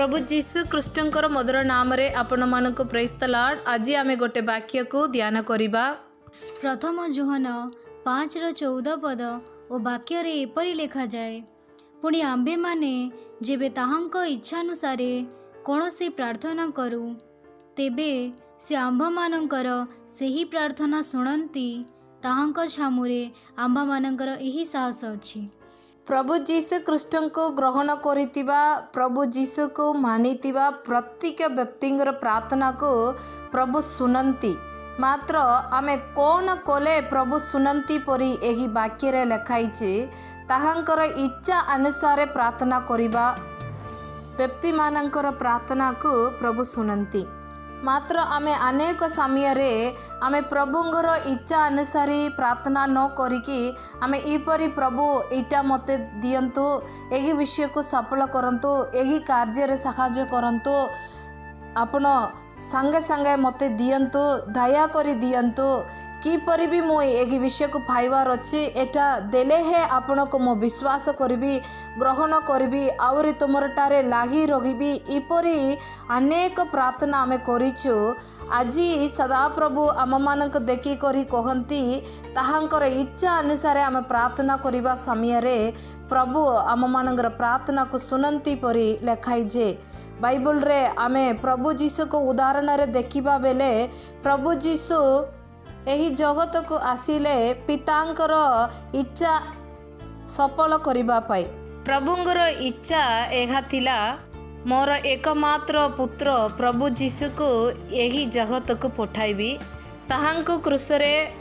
ପ୍ରଭୁ ଯୀଶୁ ଖ୍ରୀଷ୍ଟଙ୍କର ମଧୁର ନାମରେ ଆପଣମାନଙ୍କୁ ପ୍ରେସ୍ତଲାଡ଼। ଆଜି ଆମେ ଗୋଟେ ବାକ୍ୟକୁ ଧ୍ୟାନ କରିବା। ପ୍ରଥମ ଯୋହନ 5ର 14 ପଦ ଓ ବାକ୍ୟରେ ଏପରି ଲେଖାଯାଏ, "ପୁଣି ଆମ୍ଭେମାନେ ଯେବେ ତାହାଙ୍କ ଇଚ୍ଛାନୁସାରେ କୌଣସି ପ୍ରାର୍ଥନା କରୁ, ତେବେ ସେ ଆମ୍ଭମାନଙ୍କର ସେହି ପ୍ରାର୍ଥନା ଶୁଣନ୍ତି। ତାହାଙ୍କ ଛାମୁରେ ଆମ୍ଭମାନଙ୍କର ଏହି ସାହସ ଅଛି।" ପ୍ରଭୁ ଯୀଶୁ ଖ୍ରୀଷ୍ଟଙ୍କୁ ଗ୍ରହଣ କରିଥିବା, ପ୍ରଭୁ ଯୀଶୁକୁ ମାନିଥିବା ପ୍ରତ୍ୟେକ ବ୍ୟକ୍ତିଙ୍କର ପ୍ରାର୍ଥନାକୁ ପ୍ରଭୁ ଶୁଣନ୍ତି। ମାତ୍ର ଆମେ କ'ଣ କଲେ ପ୍ରଭୁ ଶୁଣନ୍ତି ପରି ଏହି ବାକ୍ୟରେ ଲେଖା ହେଇଛି। ତାହାଙ୍କର ଇଚ୍ଛା ଅନୁସାରେ ପ୍ରାର୍ଥନା କରିବା ବ୍ୟକ୍ତିମାନଙ୍କର ପ୍ରାର୍ଥନାକୁ ପ୍ରଭୁ ଶୁଣନ୍ତି। ମାତ୍ର ଆମେ ଅନେକ ସମୟରେ ଆମେ ପ୍ରଭୁଙ୍କର ଇଚ୍ଛା ଅନୁସାରେ ପ୍ରାର୍ଥନା ନ କରିକି ଆମେ ଏପରି, "ପ୍ରଭୁ, ଏଇଟା ମୋତେ ଦିଅନ୍ତୁ, ଏହି ବିଷୟକୁ ସଫଳ କରନ୍ତୁ, ଏହି କାର୍ଯ୍ୟରେ ସାହାଯ୍ୟ କରନ୍ତୁ, ଆପଣ ସାଙ୍ଗେ ସାଙ୍ଗେ ମୋତେ ଦିଅନ୍ତୁ, ଦୟାକରି ଦିଅନ୍ତୁ, କିପରି ବି ମୁଁ ଏହି ବିଷୟକୁ ପାଇବାର ଅଛି, ଏଇଟା ଦେଲେ ହେ ଆପଣଙ୍କୁ ମୁଁ ବିଶ୍ୱାସ କରିବି, ଗ୍ରହଣ କରିବି, ଆହୁରି ତୁମରଠାରେ ଲାଗି ରହିବି।" ଏପରି ଅନେକ ପ୍ରାର୍ଥନା ଆମେ କରିଛୁ। ଆଜି ସଦାପ୍ରଭୁ ଆମମାନଙ୍କୁ ଦେଖିକରି କହନ୍ତି, ତାହାଙ୍କର ଇଚ୍ଛା ଅନୁସାରେ ଆମେ ପ୍ରାର୍ଥନା କରିବା ସମୟରେ ପ୍ରଭୁ ଆମମାନଙ୍କର ପ୍ରାର୍ଥନାକୁ ଶୁଣନ୍ତି ପରି ଲେଖାଇଛେ। ବାଇବଲରେ ଆମେ ପ୍ରଭୁ ଯୀଶୁକୁ ଉଦାହରଣରେ ଦେଖିବା ବେଳେ ପ୍ରଭୁ ଯୀଶୁ ଏହି ଜଗତକୁ ଆସିଲେ ପିତାଙ୍କର ଇଚ୍ଛା ସଫଳ କରିବା ପାଇଁ। ପ୍ରଭୁଙ୍କର ଇଚ୍ଛା ଏହା ଥିଲା, ମୋର ଏକମାତ୍ର ପୁତ୍ର ପ୍ରଭୁ ଯୀଶୁକୁ ଏହି ଜଗତକୁ ପଠାଇବି, ତାହାଙ୍କୁ କ୍ରୁଶରେ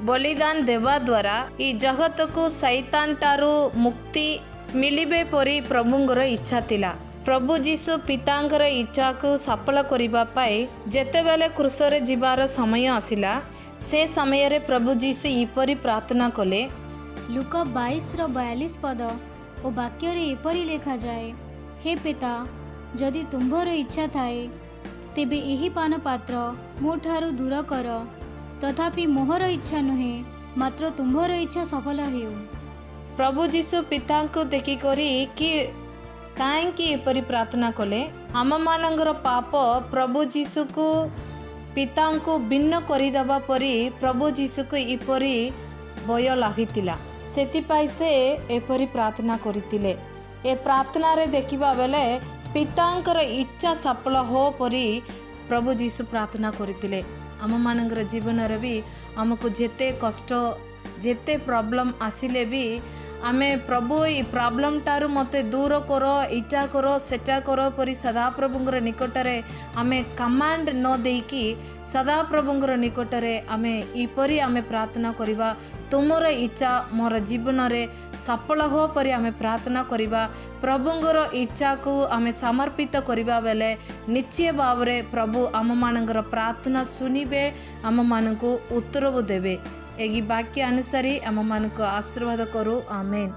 ବଳିଦାନ ଦେବା ଦ୍ୱାରା ଏହି ଜଗତକୁ ଶୈତାନ ଠାରୁ ମୁକ୍ତି ମିଳିବେ ପରି ପ୍ରଭୁଙ୍କର ଇଚ୍ଛା ଥିଲା। ପ୍ରଭୁ ଯୀଶୁ ପିତାଙ୍କର ଇଚ୍ଛାକୁ ସଫଳ କରିବା ପାଇଁ ଯେତେବେଳେ କ୍ରୁଶରେ ଯିବାର ସମୟ ଆସିଲା, ସେ ସମୟରେ ପ୍ରଭୁ ଯୀଶୁ ଏପରି ପ୍ରାର୍ଥନା କଲେ। ଲୁକ 22ର 42 ପଦ ଓ ବାକ୍ୟରେ ଏପରି ଲେଖାଯାଏ, "ହେ ପିତା, ଯଦି ତୁମ୍ଭର ଇଚ୍ଛା ଥାଏ, ତେବେ ଏହି ପାନପାତ୍ର ମୋ ଠାରୁ ଦୂର କର। ତଥାପି ମୋହର ଇଚ୍ଛା ନୁହେଁ, ମାତ୍ର ତୁମ୍ଭର ଇଚ୍ଛା ସଫଳ ହେଉ।" ପ୍ରଭୁ ଯୀଶୁ ପିତାଙ୍କୁ ଦେଖିକରି କି କାହିଁକି ଏପରି ପ୍ରାର୍ଥନା କଲେ? ଆମମାନଙ୍କର ପାପ ପ୍ରଭୁ ଯୀଶୁକୁ ପିତାଙ୍କୁ ଭିନ୍ନ କରିଦେବା ପରି ପ୍ରଭୁ ଯୀଶୁକୁ ଏପରି ଭୟ ଲାଗିଥିଲା। ସେଥିପାଇଁ ସେ ଏପରି ପ୍ରାର୍ଥନା କରିଥିଲେ। ଏ ପ୍ରାର୍ଥନାରେ ଦେଖିବା ବେଳେ ପିତାଙ୍କର ଇଚ୍ଛା ସଫଳ ହୋ ପରି ପ୍ରଭୁ ଯୀଶୁ ପ୍ରାର୍ଥନା କରିଥିଲେ। ଆମମାନଙ୍କର ଜୀବନରେ ବି ଆମକୁ ଯେତେ କଷ୍ଟ, ଯେତେ ପ୍ରୋବ୍ଲେମ୍ ଆସିଲେ ବି ଆମେ "ପ୍ରଭୁ, ଏଇ ପ୍ରୋବ୍ଲେମ୍ଟାରୁ ମୋତେ ଦୂର କର, ଏଇଟା କର, ସେଟା କର" ପରି ସଦାପ୍ରଭୁଙ୍କର ନିକଟରେ ଆମେ କମାଣ୍ଡ ନ ଦେଇକି ସଦାପ୍ରଭୁଙ୍କର ନିକଟରେ ଆମେ ଏପରି ଆମେ ପ୍ରାର୍ଥନା କରିବା, "ତୁମର ଇଚ୍ଛା ମୋର ଜୀବନରେ ସଫଳ ହୋ" ପରି ଆମେ ପ୍ରାର୍ଥନା କରିବା। ପ୍ରଭୁଙ୍କର ଇଚ୍ଛାକୁ ଆମେ ସମର୍ପିତ କରିବା ବେଳେ ନିଶ୍ଚୟ ଭାବରେ ପ୍ରଭୁ ଆମମାନଙ୍କର ପ୍ରାର୍ଥନା ଶୁଣିବେ, ଆମମାନଙ୍କୁ ଉତ୍ତର ଦେବେ। ଏହି ବାକ୍ୟ ଅନୁସାରେ ଆମମାନଙ୍କୁ ଆଶୀର୍ବାଦ କରୁ। ଆମେନ୍।